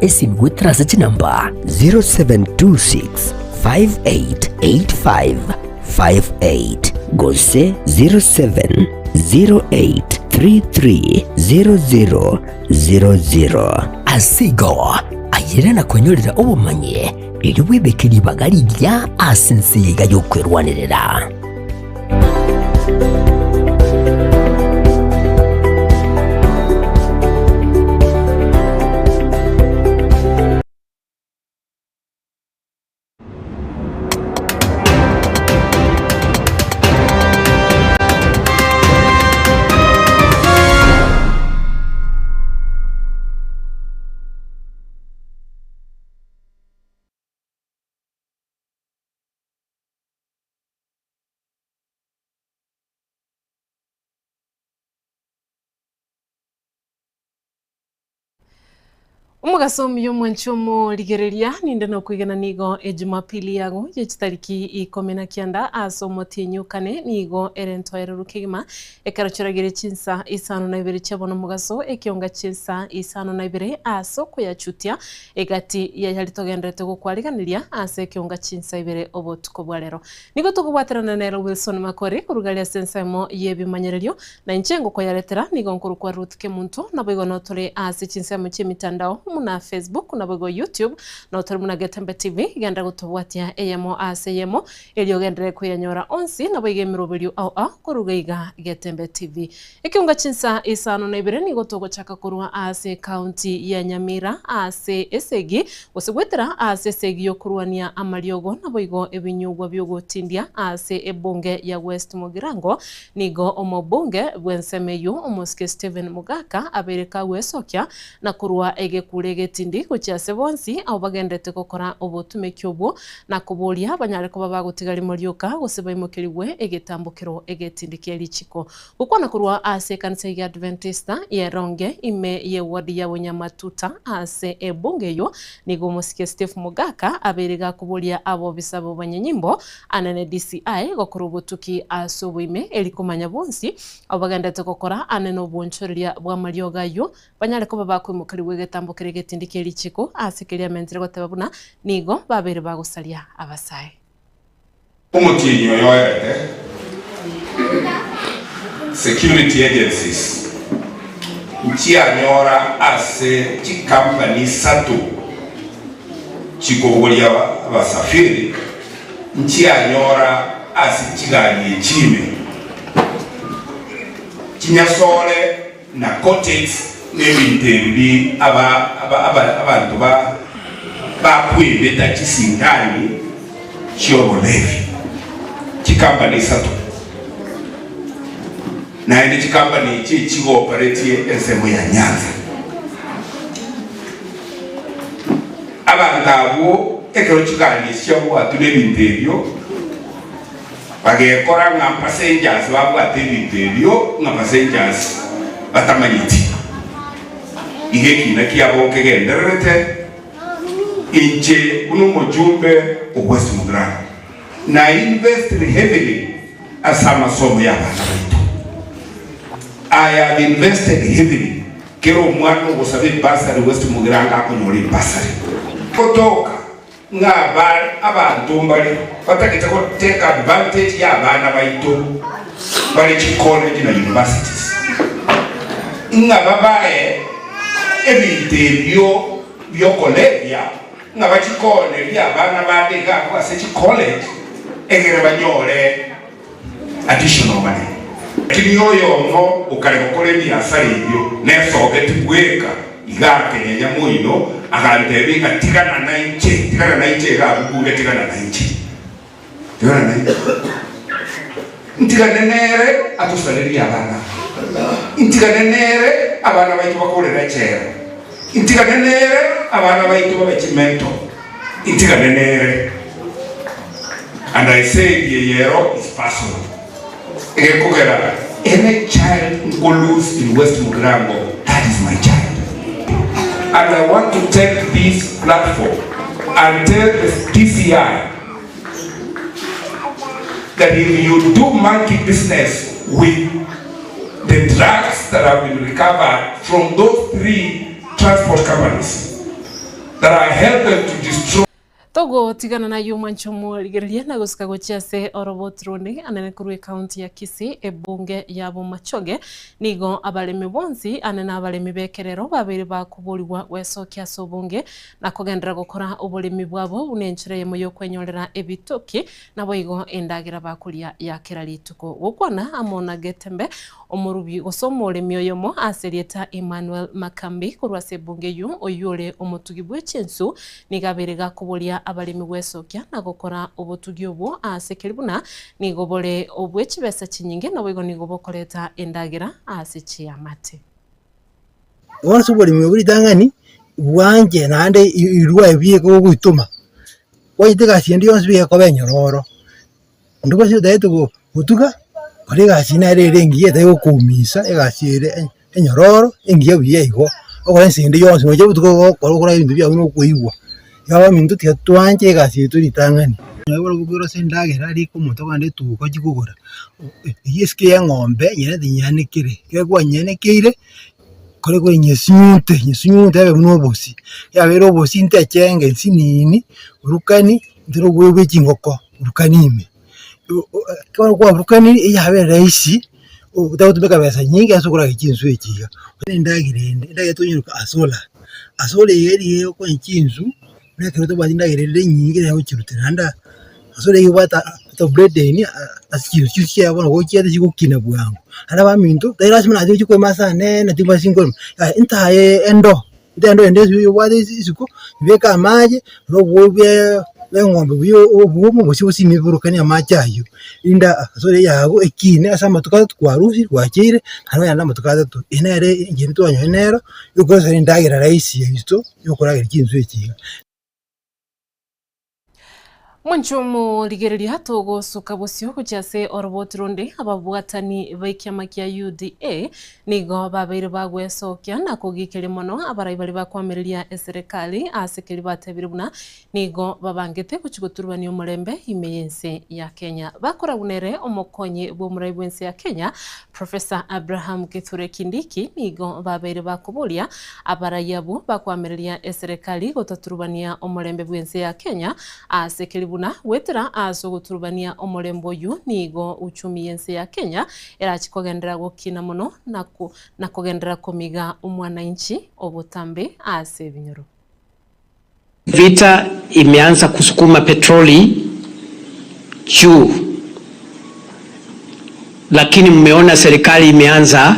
Esimi goetera ase chinamba 0726 5885 58 gose 0708 3300 00. Ase igo, ayere na kwenyorera obomanyi, erio bwebeke ribaga rigiya ase ense eye iga y'okwerwanerera. Omogaso omuya omwanchi omorigereria, ninde nokwegena nigo Ejumapili yago ye chitariki ikomi na kianda ase omotienyi o kane nigo ere entoereru kegima ekero chiragire chinsa isano na ibere chia bono omogaso ekionga chinsa isano na ibere ase okoyachutia Egati y'ayari togenderete gokwariganeria ase ekeonga chinsa ibere obotuko bwa rero. Nigo tokobwaterana nere Wilson Makori koruga aria ase ensemo y'ebimanyererio, na inche ngokoyaretera nigo nkorokwa Ruth Kemunto, naboigo notore ase chinsemo chi'emitandao buna Facebook naboigo YouTube, notore buna Getembe TV, genda gotobwatia eyemo ase eyemo erio ogenderere koyanyora onsi naboigo emeroberio ao ao koruga iga Getembe TV. Ekeunga chinsa isano na ibere nigo togochaka korwa ase ekaunti ya Nyamira ase esegi, gose goetera ase esegi y'okorwania amariogo naboigo ebinyugwa bi'ogotindia ase ebunge ya West Mugirango. Nigo omobunge bw'ensemo eyio omosike Stephen Mogaka abeire kagwesokia na korwa egekuro egetindi gochia ase bonsi abwo bagenderete gokora obotumeki obwo na koboria banyare koba bagotiga rimo rioka gose baimokerigwe egetambokero egetindi kie richiko. Gokwana korwa ase ekanisa y'Adventista y'Eronge ime y'eward ya Bonyamatuta ase ebunge eyio, nigo omosike Steve Mogaka abeire gakoboria abobisa b'obonyanyimbo anene DCI gokora obotuki ase oboime eri komanya bonsi abwo bagenderete gokora anene obwonchoreria bw'amariogo ayio banyare koba bakoimokerigwa egetambo keria egetindi kie richiko ase keria amentire goteba buna nigo babeire bagosaria abasae. Omotienyi oyo oerete, security agencies nchianyora ase chicompany isato chikobogoria abasafiri, nchianyora ase chigari echi ime chinyasore Narcotics nebinto ebi abanto bakwebeta chisindani chiobolevi chikampani isato naende chikampani echi echigooparetie ensemo ya Nyanza. Abanto abwo ekero chigari echi chiabwatwe nebinto ebio Bagekora ng'a passengers babwate ebinto ebio ng'a passengers batamanyeti. Iga ekina kiabo nkegendererete. Inche buna omojumbe o West Mugirango na invested heavily ase amasomo ya abana baito. I have invested heavily kera omwana ogosaba ebursary West Mugirango akonyora ebursary. Gotoka Ng'a abanto mbare batagete go take advantage ya abana baito bare chi college na universities, ng'a babae ebinto ebio biokolebia, ng'a bachikoonerie abana bande iga abwo ase chi college egere banyore additional money. Lakini oyomo okare gokora ebiasara ebio nesogeti bweka iga akenyenya moino, agantebia ng'a tigana nainche, tigana nainche iga abwo bunge tigana nainche, tigana nainche. Ntigane nere atosarerie abana aba, ntigane nere abana baito bakorere echela, ntigane nere abana baito babe chimento, ntigane nere. And I said eye ero is personal. Egekogera any child nko lose in West Mugirango that is my child. And I want to take this platform and tell the DCI that if you do monkey business with the drugs that have been recovered from those three transport companies. that are hell-bent to destroy. Togotigana nayio omwancho omorigereria na gosika gochia ase oroboti ronde anene korwa ecounty ya Kisii ebunge ya Bomachoge nigo abaremi bonsi ane na abaremi b'ekerero babeire bakoborigwa gwesokia ase obonge na kogenderera gokora oboremi bwabo buna enchera eyemo y'okwenyorera ebitoki naboigo endagera bakoria ya kera rituko. Gokwana amo na Getembe Omorubi gose omoremi oyomo ase erieta Emmanuel Makambi korwa ase ebunge eyio, oyio ore omotugi bwe chinsu, nigo abeire gakoboria abaremi gwesokia na gokora obotugi obwo ase keri buna nigo bore obwe chibesa chinyinge naboigo nigo bokoreta endagera ase chiamate. Bono ase oboremi obwo ritang'ani, bwanche naende irwa ebi ogoitoma, kwanyete egasi ende yonsi buya ekoba enyororo. Onde bwensi otagete gotuga, kora egasi nere ere engiya etari gokoumisa, egasi ere enyororo, engiya buya igo, okore ense ende yonsi nonya obotuko ogokora okore ebinto biago buna okoigwa. Igo abaminto tiga twanche egasi yaito ritang'ani. Nonye barabwo korosia endagera rika omonto okogenda etuka ochie kogora, eywo esike ya eng'ombe nyerente nyeanekere, ekero kwanyeanekeire, kore koyesunyute, nyesunyute ebe buna obosie, yabeire obosie ntechenge nsinini, burukani. Intwe nobobe bwe chingoko burukani ime, ekero kwaburukanirie eyabere rahisi otagotumeka besa nyinge ase okorageria chinsu echi iga. Onye endagera ende, endagera tonyoroka asola, asola eye rigiya egokonya chinsu buna ekero tobwati endagera ere enyinge nabo ogochirutera naende asola eywo ebwate oboredeni ase chinsu chiria chiaye bono gochiete chigokina bwango. Naende abaminto tari lasima naende ochie korema ase anene timbwati nkorema, yaya entaye endoo. Ntendo ende obwate isiko, beka amache, na obwoyo bwa eng'ombe buya obwomo gose bosime borokanie amache aywo, rinde ase yago ekine ase amatuko atato kwarusirie gwacheire, naende onyare na amatuko atato. Eye nere enchera twanyora nero, yokorusia endagera rahisi yaito, yokorageria chinsu echi iga. Mwanche omorigereria togosuka bosio gochia ase oroboti ronde, ababwatani b'ekiama kia UDA nigo babeire bagwesokia na kogikeria mono abarai baria bakoamereria eserekari ase keria batebire buna nigo babangete gochia goturubania omorembe ime y'ense ya Kenya. Bakoragwa nere omokonyi bw'omorai bw'ense ya Kenya Professor Abraham Kithure Kindiki nigo babeire bakoboria Abarai abwo bakoamereria eserekari gotaturubania omorembe bw'ense ya Kenya ase keri buna goetera ase ogoturubania omorembe oyio nigo uchumi y'ense ya Kenya erachi kogenderera gokina mono na kogenderera komiga omwanainchi obotambe ase ebinyoro. Vita imeanza kusukuma petroli juu, lakini mmeona serikali imeanza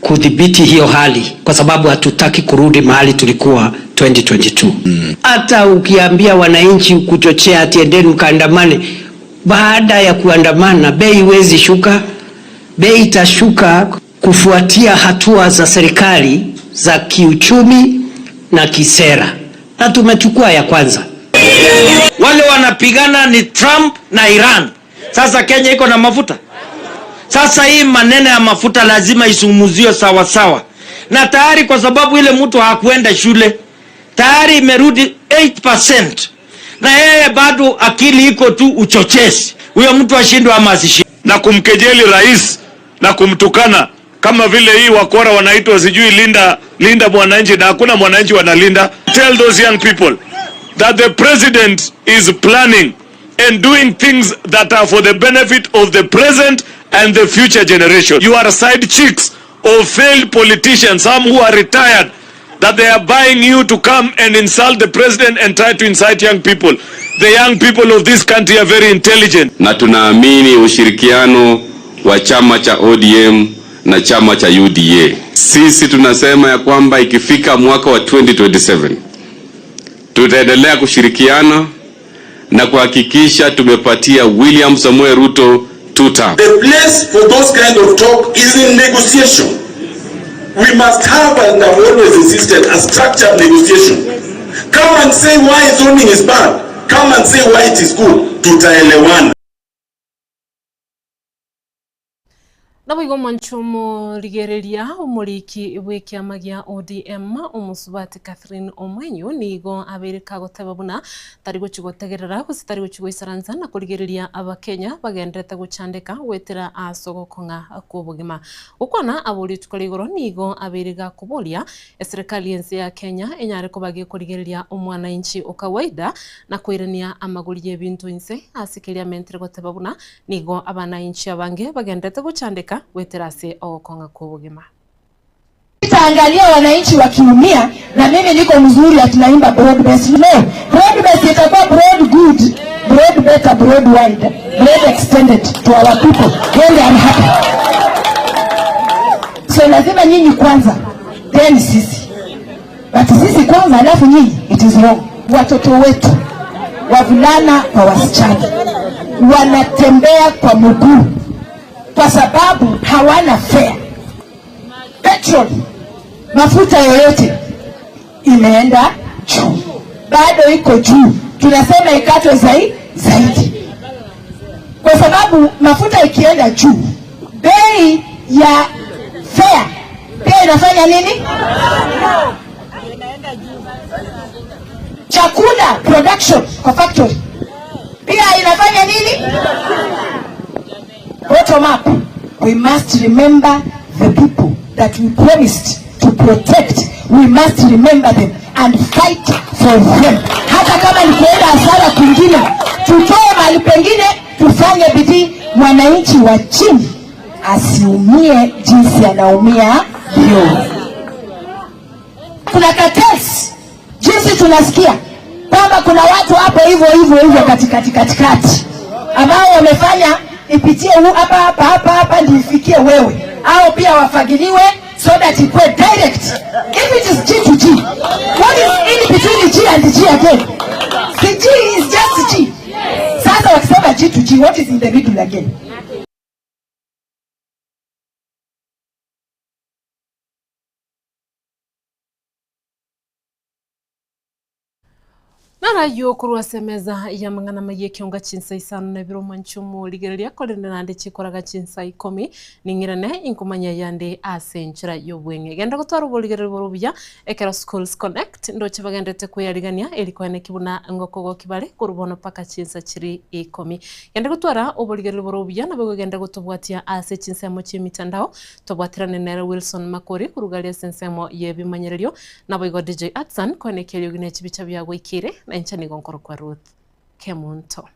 kudhibiti hiyo hali kwa sababu hatutaki kurudi mahali tulikuwa 2022. Hata ukiambia wananchi kuchochea ati endeni mkaandamane, baada ya kuandamana bei iwezi shuka, bei itashuka kufuatia hatua za serikali za kiuchumi na kisera, na tumechukua ya kwanza. Wale wanapigana ni Trump na Iran. Sasa Kenya iko na mafuta. Sasa hii maneno ya mafuta lazima isungumuziwe sawa sawa, na tayari kwa sababu ile mtu hakuenda shule tayari imerudi 8% na yeye bado akili iko tu uchochezi. Huyo mtu ashindwe ama asishindwe. Na kumkejeli rais na kumtukana kama vile hii wakora wanaitwa sijui linda linda mwananchi, na hakuna mwananchi wanalinda. Tell those young people that the president is planning and doing things that are for the benefit of the present and the future generation. You are side chicks of failed politicians, some who are retired, that they are buying you to come and insult the president and try to incite young people. The young people of this country are very intelligent. Na tunaamini ushirikiano wa chama cha ODM na chama cha UDA. Sisi tunasema ya kwamba ikifika mwaka wa 2027 tutaendelea kushirikiana na kuhakikisha tumepatia William Samoei Ruto two term. The place for those kind of talk is in negotiation. We must have, and I've always insisted, a structured negotiation. Come and say why zoning is bad. Come and say why it is good. Tutaelewana. Naboigo omwancho omorigereria omoriki bw'ekiama gia ODM, omosubati Catherine Omwenyu nigo abeire kagoteba buna tari gochia gotegerera gose tari gochia goisaransa na korigereria abakenya bagenderete gochandeka goetera ase ogokong'a kw'obogima. Gokwana abo rituko ria igoro nigo abeire gakoboria eserekari y'ense ya Kenya enyare koba gekorigereria omwananchi o kawaida na koirania amagori y'ebinto inse ase keria amentere goteba buna Nigo abanainchi abange bagenderete gochandeka goetera ase ogokong'a kw'obogima. Sitaangalia wananchi wakiumia na mimi niko mzuri ati naimba broad based. No, broad based itakuwa broad good, broad better, broad wide, broad extended to our people when they are happy. So lazima nyinyi kwanza then sisi. But sisi kwanza alafu nyinyi, it is wrong. Watoto wetu wavulana kwa wasichana wanatembea kwa mguu kwa sababu hawana fare. Petrol, mafuta yoyote imeenda juu, bado iko juu, tunasema ikatwe zai, zaidi, kwa sababu mafuta ikienda juu bei ya fare pia inafanya nini? Chakula production kwa factory pia inafanya nini? Bottom up, we must remember the people that we promised to protect. We must remember them and fight for them. Hata kama ni kuenda hasara kwingine, tutoe mahali pengine, tufanye bidii, mwananchi wa chini asiumie jinsi anaumia leo. Kuna cartels jinsi tunasikia kwamba kuna watu hapo hivyo hivyo hivyo katikati katikati ambao wamefanya ipitie hapa hapa hapa hapa ndio ifikie wewe, au pia wafagiliwe so that ikuwe direct. If it is G to G, what is in between G and G again? The G is just G. Sasa wakisema G to G, what is in the middle again? Narayio korwa ase emeza y'amang'ana amayia ekionga chinsa isano na ibere omwanchi omorigereria, korende naende chikoraga chinsa ikomi, ning'irane inkomanya ayande ase enchera y'obweng'e. Genda gotwara oborigereria bore obuya ekero Schools Connect ndoche bagenderete kweyarigania eri koeneki buna ngokogoki bare korwa bono mpaka chinsa chiri ikomi. Genda gotwara oborigereria bore obuya nabo genda gotobwatia ase chinsemo chi'emitandao Tobwaterane nere Wilson Makori korwa aria ase ensemo y'ebimanyererio, naboigo DJ Atsan koenekia eriogi ne chibicha biagoikeire, na inche nigo nkorokwa Ruth Kemunto.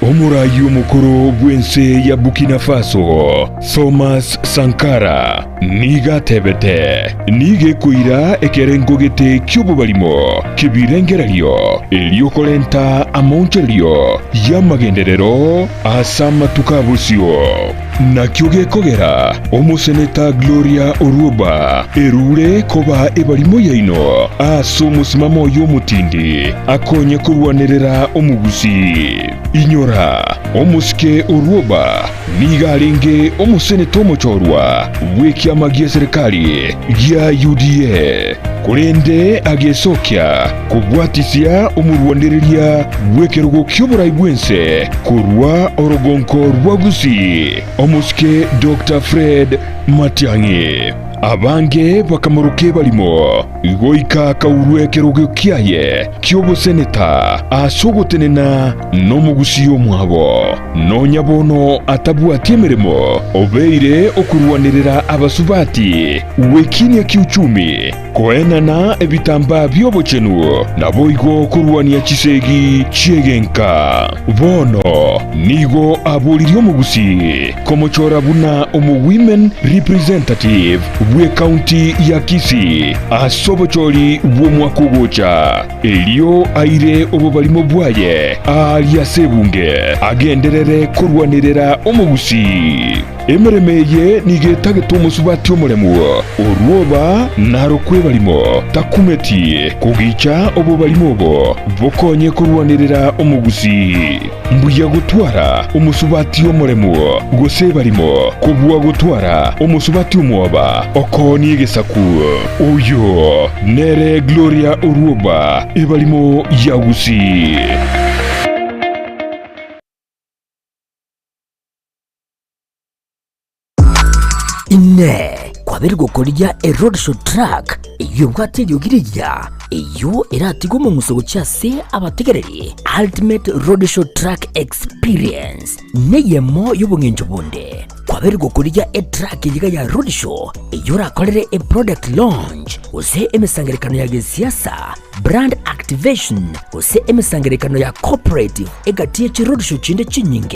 Omoraai omokoro bw'ense ya Burkina Faso, Thomas Sankara, nigo atebete, Nigo ekoira ekerengo gete ki'obobarimo ki'ebirengererio erio korenta amaonchorerio y'amagenderero ase amatuko a bosio. Nakio gekogera omoseneta Gloria Orwoba erure koba ebarimo yaino ase omosimamo oye omotindi akonye korwanerera omogusii. Inyora, omosike Orwoba nigo arenge omoseneta omochorwa bw'ekiama gi'eserekari gia UDA, korende agesokia kobwatisia omorwanereria bw'ekerogo ki'oborai bw'ense korwa orogonko rwa Gusii, omosike Doctor Fred Matiang'i. Abange bakamoroka ebarimo, goika akaurwa ekerogo kiaye ki'oboseneta ase ogotenena nomogusii omwabo. Nonya bono atabwati emeremo, obeire okorwanerera abasubati gwekinia kiuchumi, Koenana ebitambaa bi'obochenu, naboigo korwania chisegi chi'egenka. Bono nigo aboririe omogusii komochora buna omo-women representative bw'ecounty ya Kisii ase obochori bw'omwaka ogocha, erio aire obobarimo bwaye aaria ase ebunge agenderere korwanerera omogusii. Emeremo eye nigo etagete omosubati omoremu, orwoba narokwe ebarimo, takumeti kogicha obobarimo obo bokonye korwanerera omogusii. Mbuya gotwara omosubati omoremu gose ebarimo kobua gotwara omosubati omwoba okoonia egesaku. Oyo nere Gloria Orwoba, ebarimo ya Gusii. Inee! Kwabeire gokorigia eroadshow truck eyio ebwate eriogi rigiya, eyio eratige omong'uso gochia ase abategereri? Ultimate Roadshow Truck Experience neyemo y'obong'encho bonde. Kwabeire gokorigia etruck eyiga ya roadshow eyio orakorere eproduct launch gose emesangererekano ya gesiasa, brand activation gose emesangererekano ya cooperative egati ye chiroadshow chinde chinyinge.